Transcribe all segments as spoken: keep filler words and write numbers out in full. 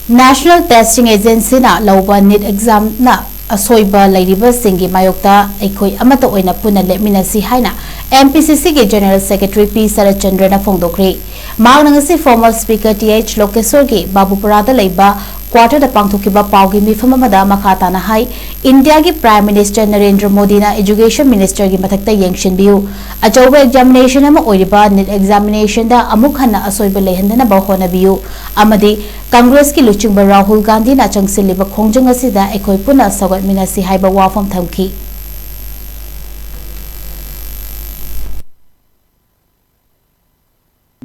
National Testing Agencyꯅ ꯂꯧꯕ NEET examꯅ ꯑꯁꯣꯏꯕ ꯂꯩꯔꯤꯕꯁꯤꯡꯒꯤ ꯃꯥꯌꯣꯛꯇ ꯑꯩꯈꯣꯏ ꯑꯃꯠꯇ ꯑꯣꯏꯅ ꯄꯨꯟꯅ ꯂꯦꯞꯃꯤꯟꯅꯁꯤ ꯍꯥꯏꯅ MPCCꯒꯤ General Secretary P ꯁꯔꯠꯆꯟꯗ꯭ꯔꯅ ꯐꯣꯡꯗꯣꯛꯈ꯭ꯔꯤ꯫ ꯃꯍꯥꯛꯅ ꯉꯁꯤ former Speaker Th ꯂꯣꯀꯦꯁꯣꯔꯒꯤ ꯕꯥꯕꯨꯄꯨꯔꯥꯗ ꯂꯩꯕ quarterꯗ ꯄꯥꯡꯊꯣꯛꯈꯤꯕ ꯄꯥꯎꯒꯤ ꯃꯤꯐꯝ ꯑꯃꯗ ꯃꯈꯥ ꯇꯥꯅ ꯍꯥꯏ, ꯏꯟꯗꯤꯌꯥꯒꯤ Prime Minister ꯅꯔꯦꯟꯗ꯭ꯔ ꯃꯣꯗꯤꯅ Education Ministerꯒꯤ ꯃꯊꯛꯇ ꯌꯦꯡꯁꯤꯟꯕꯤꯌꯨ꯫ ꯑꯆꯧꯕ examination ꯑꯃ ꯑꯣꯏꯔꯤꯕ NEET examinationꯗ ꯑꯃꯨꯛ ꯍꯟꯅ ꯑꯁꯣꯏꯕ ꯂꯩꯍꯟꯗꯅꯕ ꯍꯣꯠꯅꯕꯤꯌꯨ ꯑꯃꯗꯤ ꯀꯪꯒ꯭ꯔꯦꯁꯀꯤ ꯂꯨꯆꯤꯡꯕ ꯔꯥꯍꯨꯜ ꯒꯥꯟꯙꯤꯅ ꯆꯪꯁꯤꯜꯂꯤꯕ ꯈꯣꯡꯖꯪ ꯑꯁꯤꯗ ꯑꯩꯈꯣꯏ ꯄꯨꯟꯅ ꯁꯧꯒꯠꯃꯤꯟꯅꯁꯤ ꯍꯥꯏꯕ ꯋꯥꯐꯝ ꯊꯝꯈꯤ꯫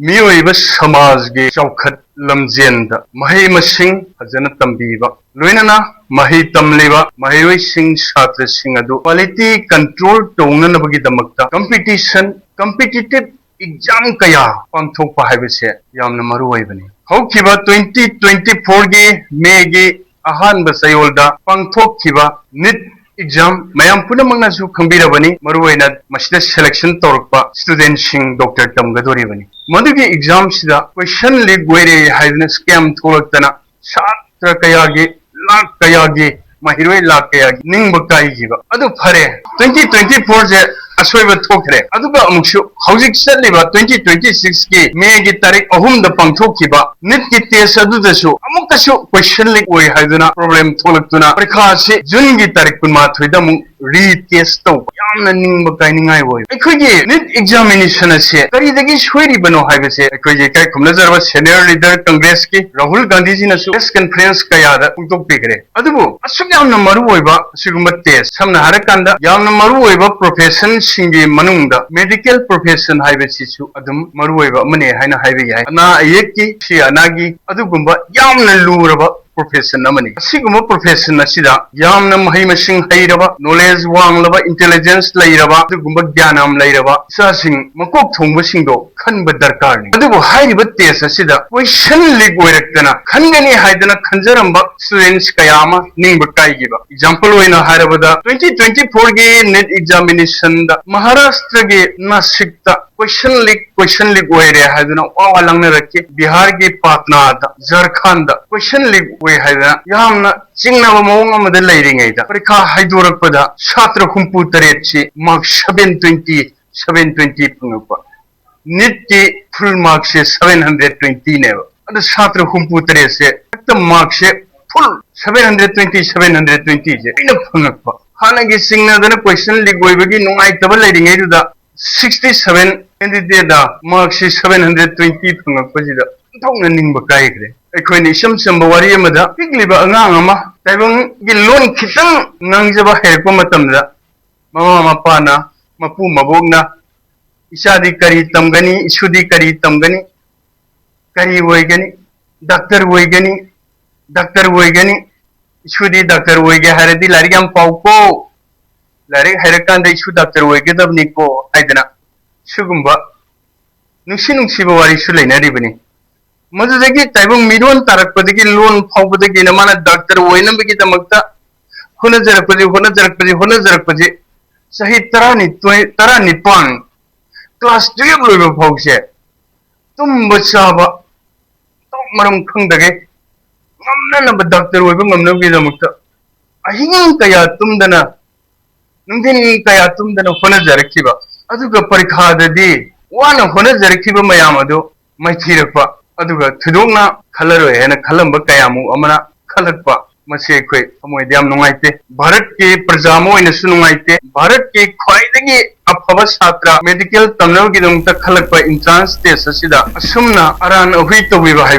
ꯃꯤꯑꯣꯏꯕ ꯁꯃꯥꯖꯒꯤ ꯆꯥꯎꯈꯠ ꯂꯝꯖꯦꯟꯗ ꯃꯍꯩ ꯃꯁꯤꯡ ꯐꯖꯅ ꯇꯝꯕꯤꯕ, ꯂꯣꯏꯅꯅ ꯃꯍꯩ ꯇꯝꯂꯤꯕ ꯃꯍꯩꯔꯣꯏꯁꯤꯡ, ꯁꯥꯇ꯭ꯔꯁꯤꯡ ꯑꯗꯨ quality control ꯇꯧꯅꯅꯕꯒꯤꯗꯃꯛꯇ competition, competitive exam ꯀꯌꯥ ꯄꯥꯡꯊꯣꯛꯄ ꯍꯥꯏꯕꯁꯦ ꯌꯥꯝꯅ ꯃꯔꯨ ꯑꯣꯏꯕꯅꯤ꯫ ꯍꯧꯈꯤꯕ twenty twenty fourꯒꯤ Mayꯒꯤ ꯑꯍꯥꯟꯕ ꯆꯌꯣꯜꯗ ꯄꯥꯡꯊꯣꯛꯈꯤꯕ NEET exam ꯃꯌꯥꯝ ꯄꯨꯝꯅꯃꯛꯅꯁꯨ ꯈꯪꯕꯤꯔꯕꯅꯤ꯫ ꯃꯔꯨꯑꯣꯏꯅ ꯃꯁꯤꯗ selection ꯇꯧꯔꯛꯄ studentꯁꯤꯡ doctor ꯇꯝꯒꯗꯣꯔꯤꯕꯅꯤ꯫ ꯃꯗꯨꯒꯤ examꯁꯤꯗ question leak ꯑꯣꯏꯔꯦ ꯍꯥꯏꯗꯨꯅ scam ꯊꯣꯛꯂꯛꯇꯅ ꯁꯥꯇ꯭ꯔ ꯀꯌꯥꯒꯤ, ꯂꯥꯈ ꯀꯌꯥꯒꯤ, ꯃꯍꯩꯔꯣꯏ ꯂꯥꯈ ꯀꯌꯥꯒꯤ ꯅꯤꯡꯕ ꯀꯥꯏꯈꯤꯕ꯫ ꯑꯗꯨ ꯐꯔꯦ, twenty twenty fourꯁꯦ ꯑꯁꯣꯏꯕ ꯊꯣꯛꯈ꯭ꯔꯦ꯫ ꯑꯗꯨꯒ ꯑꯃꯨꯛꯁꯨ ꯍꯧꯖꯤꯛ ꯆꯠꯂꯤꯕ twenty twenty sixꯀꯤ Mayꯒꯤ ꯇꯥꯔꯤꯛ ꯑꯍꯨꯝꯗ ꯄꯥꯡꯊꯣꯛꯈꯤꯕ NEETꯀꯤ test ꯑꯗꯨꯗꯁꯨ ꯑꯃꯨꯛꯀꯁꯨ question leak ꯑꯣꯏ ꯍꯥꯏꯗꯨꯅ problem ꯊꯣꯛꯂꯛꯇꯨꯅ ꯄꯔꯤꯈꯥ ꯑꯁꯤ Juneꯒꯤ ꯇꯥꯔꯤꯛ ꯀꯨꯟꯃꯥꯊꯣꯏꯗ ꯑꯃꯨꯛ retest ꯇꯧꯕ꯫ ꯌꯥꯝꯅ ꯅꯤꯡꯕ ꯀꯥꯏꯅꯤꯡꯉꯥꯏ ꯑꯣꯏ꯫ ꯑꯩꯈꯣꯏꯒꯤ NEET examination ꯑꯁꯤ ꯀꯔꯤꯗꯒꯤ ꯁꯣꯏꯔꯤꯕꯅꯣ ꯍꯥꯏꯕꯁꯦ ꯑꯩꯈꯣꯏꯒꯤ ꯏꯀꯥꯏ ꯈꯨꯝꯅꯖꯔꯕ senior leader Congressꯀꯤ Rahul ꯒꯥꯟꯙꯤꯖꯤꯅꯁꯨ press conference ꯀꯌꯥꯗ ꯐꯣꯡꯗꯣꯛꯄꯤꯈ꯭ꯔꯦ꯫ ꯑꯗꯨꯕꯨ ꯑꯁꯨꯛ ꯌꯥꯝꯅ ꯃꯔꯨ ꯑꯣꯏꯕ ꯑꯁꯤꯒꯨꯝꯕ test, ꯁꯝꯅ ꯍꯥꯏꯔꯀꯥꯟꯗ ꯌꯥꯝꯅ ꯃꯔꯨ ꯑꯣꯏꯕ professionꯁꯤꯡꯒꯤ ꯃꯅꯨꯡꯗ medical profession ꯍꯥꯏꯕꯁꯤꯁꯨ ꯑꯗꯨꯝ ꯃꯔꯨ ꯑꯣꯏꯕ ꯑꯃꯅꯦ ꯍꯥꯏꯅ ꯍꯥꯏꯕ ꯌꯥꯏ꯫ ꯑꯅꯥ ꯑꯌꯦꯛꯀꯤ, ꯁꯤ ꯑꯅꯥꯒꯤ ꯑꯗꯨꯒꯨꯝꯕ ꯌꯥꯝꯅ ꯂꯨꯔꯕ profession ꯑꯃꯅꯤ꯫ ꯑꯁꯤꯒꯨꯝꯕ profession ꯑꯁꯤꯗ ꯌꯥꯝꯅ ꯃꯍꯩ ꯃꯁꯤꯡ ꯍꯩꯔꯕ, knowledge ꯋꯥꯡꯂꯕ, intelligence ꯂꯩꯔꯕ, ꯑꯗꯨꯒꯨꯝꯕ ꯒ꯭ꯌꯥꯟ ꯌꯥꯝ ꯂꯩꯔꯕ ꯏꯆꯥꯁꯤꯡ ꯃꯀꯣꯛ ꯊꯣꯡꯕꯁꯤꯡꯗꯣ ꯈꯟꯕ ꯗꯔꯀꯥꯔꯅꯤ꯫ ꯑꯗꯨꯕꯨ ꯍꯥꯏꯔꯤꯕ test ꯑꯁꯤꯗ question leak ꯑꯣꯏꯔꯛꯇꯅ ꯈꯟꯒꯅꯤ ꯍꯥꯏꯗꯅ ꯈꯟꯖꯔꯝꯕ students ꯀꯌꯥ ꯑꯃ ꯅꯤꯡꯕ ꯀꯥꯏꯈꯤꯕ꯫ Example ꯑꯣꯏꯅ ꯍꯥꯏꯔꯕꯗ, twenty twenty fourꯒꯤ NEET examinationꯗ ꯃꯍꯥꯔꯥꯁꯇ꯭ꯔꯒꯤ ꯅꯥꯁꯤꯛꯇ ꯀꯣꯏꯁꯟ ꯂꯤꯛ ꯀꯣꯏꯁꯟ ꯂꯤꯛ ꯑꯣꯏꯔꯦ ꯍꯥꯏꯗꯨꯅ ꯋꯥ ꯋꯥ ꯂꯥꯡꯅꯔꯛꯈꯤ꯫ ꯕꯤꯍꯥꯔꯒꯤ ꯄꯥꯠꯅꯥꯗ, ꯖꯔꯈꯥꯟꯗ ꯀꯣꯏꯁꯟ ꯂꯤꯛ ꯑꯣꯏ ꯍꯥꯏꯗꯅ ꯌꯥꯝꯅ ꯆꯤꯡꯅꯕ ꯃꯑꯣꯡ ꯑꯃꯗ ꯂꯩꯔꯤꯉꯩꯗ, ꯄꯔꯤꯈꯥ ꯍꯥꯏꯗꯣꯔꯛꯄꯗ ꯁꯥꯇ꯭ꯔ ꯍꯨꯝꯐꯨ ꯇꯔꯦꯠꯁꯤ mark seven twenty, seven twenty ꯐꯪꯉꯛꯄ꯫ ꯅꯤꯠꯀꯤ ꯐꯨꯜ ꯃꯥꯔꯛꯁꯦ ꯁꯚꯦꯟ ꯍꯟꯗ꯭ꯔꯦꯠ ꯇ꯭ꯋꯦꯟꯇꯤꯅꯦꯕ꯫ ꯑꯗꯨ ꯁꯥꯇ꯭ꯔ ꯍꯨꯝꯐꯨ ꯇꯔꯦꯠꯁꯦ ꯍꯦꯛꯇ ꯃꯥꯔꯛꯁꯦ full seven hundred twenty, seven hundred ꯇ꯭ꯋꯦꯟꯇꯤꯁꯦ ꯂꯣꯏꯅ ꯐꯪꯉꯛꯄ꯫ ꯍꯥꯟꯅꯒꯤ ꯆꯤꯡꯅꯗꯅ ꯀꯣꯏꯁꯟ ꯂꯤꯛ ꯑꯣꯏꯕꯒꯤ ꯅꯨꯡꯉꯥꯏꯇꯕ ꯂꯩꯔꯤꯉꯩꯗꯨꯗ, ꯁꯤꯛꯁꯇꯤ ꯁꯚꯦꯟ ꯀꯦꯟꯗꯤꯗꯦꯠꯇ ꯃꯥꯔꯛꯁꯤ ꯁꯚꯦꯟ ꯍꯟꯗ꯭ꯔꯦꯠ ꯇ꯭ꯋꯦꯟꯇꯤ ꯐꯪꯉꯛꯄꯁꯤꯗ ꯑꯣꯟꯊꯣꯛꯅ ꯅꯤꯡꯕ ꯀꯥꯏꯈ꯭ꯔꯦ꯫ ꯑꯩꯈꯣꯏꯅ ꯏꯆꯝ ꯆꯝꯕ ꯋꯥꯔꯤ ꯑꯃꯗ, ꯄꯤꯛꯂꯤꯕ ꯑꯉꯥꯡ ꯑꯃ ꯇꯥꯏꯕꯪꯒꯤ ꯂꯣꯟ ꯈꯤꯇꯪ ꯉꯥꯡꯖꯕ ꯍꯩꯔꯛꯄ ꯃꯇꯝꯗ, ꯃꯃꯥ ꯃꯄꯥꯅ, ꯃꯄꯨ ꯃꯕꯣꯛꯅ, "ꯏꯆꯥꯗꯤ ꯀꯔꯤ ꯇꯝꯒꯅꯤ? ꯏꯁꯨꯗꯤ ꯀꯔꯤ ꯇꯝꯒꯅꯤ? ꯀꯔꯤ ꯑꯣꯏꯒꯅꯤ? ꯗꯥꯛꯇꯔ ꯑꯣꯏꯒꯅꯤ, ꯗꯥꯛꯇꯔ ꯑꯣꯏꯒꯅꯤ꯫ ꯏꯁꯨꯗꯤ ꯗꯥꯛꯇꯔ ꯑꯣꯏꯒꯦ ꯍꯥꯏꯔꯗꯤ ꯂꯥꯏꯔꯤꯛ ꯌꯥꯝ ꯄꯥꯎꯀꯣ꯫ ꯂꯥꯏꯔꯤꯛ ꯍꯩꯔꯀꯥꯟꯗ ꯏꯁꯨ ꯗꯥꯛꯇꯔ ꯑꯣꯏꯒꯗꯕꯅꯤꯀꯣ" ꯍꯥꯏꯗꯅ, ꯁꯤꯒꯨꯝꯕ ꯅꯨꯡꯁꯤ ꯅꯨꯡꯁꯤꯕ ꯋꯥꯔꯤꯁꯨ ꯂꯩꯅꯔꯤꯕꯅꯤ꯫ ꯃꯗꯨꯗꯒꯤ ꯇꯥꯏꯕꯪ ꯃꯤꯔꯣꯟ ꯇꯥꯔꯛꯄꯗꯒꯤ, ꯂꯣꯟ ꯐꯥꯎꯕꯗꯒꯤꯅ ꯃꯥꯅ ꯗꯥꯛꯇꯔ ꯑꯣꯏꯅꯕꯒꯤꯗꯃꯛꯇ ꯍꯣꯠꯅꯖꯔꯛꯄꯁꯤ, ꯍꯣꯠꯅꯖꯔꯛꯄꯁꯤ, ꯍꯣꯠꯅꯖꯔꯛꯄꯁꯤ, ꯆꯍꯤ ꯇꯔꯥꯅꯤꯊꯣꯏ, ꯇꯔꯥꯅꯤꯄꯥꯟ, ꯀ꯭ꯂꯥꯁ ꯇꯨꯌꯦꯜꯞ ꯂꯣꯏꯕ ꯐꯥꯎꯁꯦ ꯇꯨꯝꯕ ꯆꯥꯕ ꯃꯊꯣꯡ ꯃꯔꯝ ꯈꯪꯗꯒꯩ ꯉꯝꯅꯅꯕ, ꯗꯥꯛꯇꯔ ꯑꯣꯏꯕ ꯉꯝꯅꯕꯒꯤꯗꯃꯛꯇ ꯑꯍꯤꯡ ꯀꯌꯥ ꯇꯨꯝꯗꯅ, ꯅꯨꯡꯊꯤꯟ ꯀꯌꯥ ꯇꯨꯝꯗꯅ ꯍꯣꯠꯅꯖꯔꯛꯈꯤꯕ, ꯑꯗꯨꯒ ꯄꯔꯤꯈꯥꯗꯗꯤ ꯋꯥꯅ ꯍꯣꯠꯅꯖꯔꯛꯈꯤꯕ ꯃꯌꯥꯝ ꯑꯗꯨ ꯃꯥꯏꯊꯤꯔꯛꯄ, ꯑꯗꯨꯒ ꯊꯣꯏꯗꯣꯛꯅ ꯈꯜꯂꯔꯣꯏ ꯍꯥꯏꯅ ꯈꯜꯂꯝꯕ ꯀꯌꯥꯃꯨꯛ ꯑꯃꯅ ꯈꯜꯂꯛꯄ, ꯃꯁꯤ ꯑꯩꯈꯣꯏ ꯊꯃꯣꯏꯗ ꯌꯥꯝ ꯅꯨꯡꯉꯥꯏꯇꯦ꯫ ꯚꯥꯔꯠꯀꯤ ꯄ꯭ꯔꯖꯥ ꯑꯃ ꯑꯣꯏꯅꯁꯨ ꯅꯨꯡꯉꯥꯏꯇꯦ꯫ ꯚꯥꯔꯠꯀꯤ ꯈ꯭ꯋꯥꯏꯗꯒꯤ ꯑꯐꯕ ꯁꯥꯇ꯭ꯔ, ꯃꯦꯗꯤꯀꯦꯜ ꯇꯝꯅꯕꯒꯤꯗꯃꯛꯇ ꯈꯜꯂꯛꯄ ꯏꯟꯇ꯭ꯔꯥꯟꯁ ꯇꯦꯁ ꯑꯁꯤꯗ ꯑꯁꯨꯝꯅ ꯑꯔꯥꯟ ꯑꯍꯨꯏ ꯇꯧꯕꯤꯕ ꯍꯥꯏꯕ